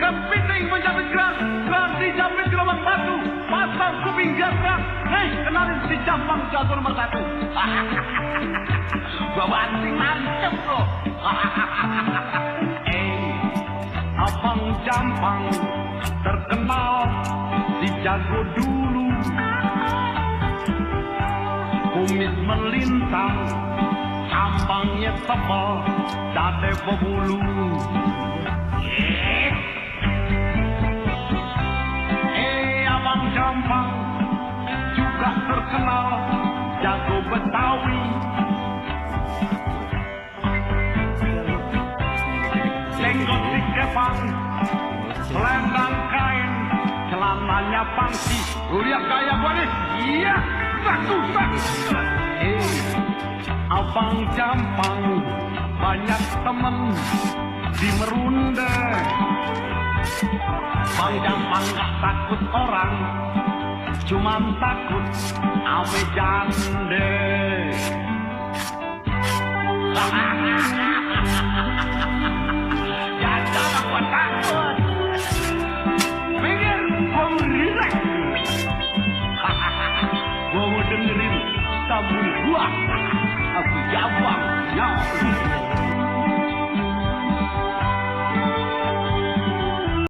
Kepiting menjadi gerak, gerak dijapit gelombang batu, pasang kuping gerak. Hei, kenalin si Jampang jago nomor 1. Gua banting mantep bro. Abang Jampang terkenal si jago dulu. Kumis melintang, tampangnya tebal, dada berbulu. Abang Jampang juga terkenal jago Betawi. Jenggot dikepang, selendang kain, celananya pangsi. Lu lihat gaya gua nih? Iya, satu. Abang Jampang banyak temen di Merunda. Bang Jampang gak takut orang, cuman takut ame jande. Jangan aku takut. Pikir gua ngerilek. Gua mau dengerin tabun gua. Aku Jampang.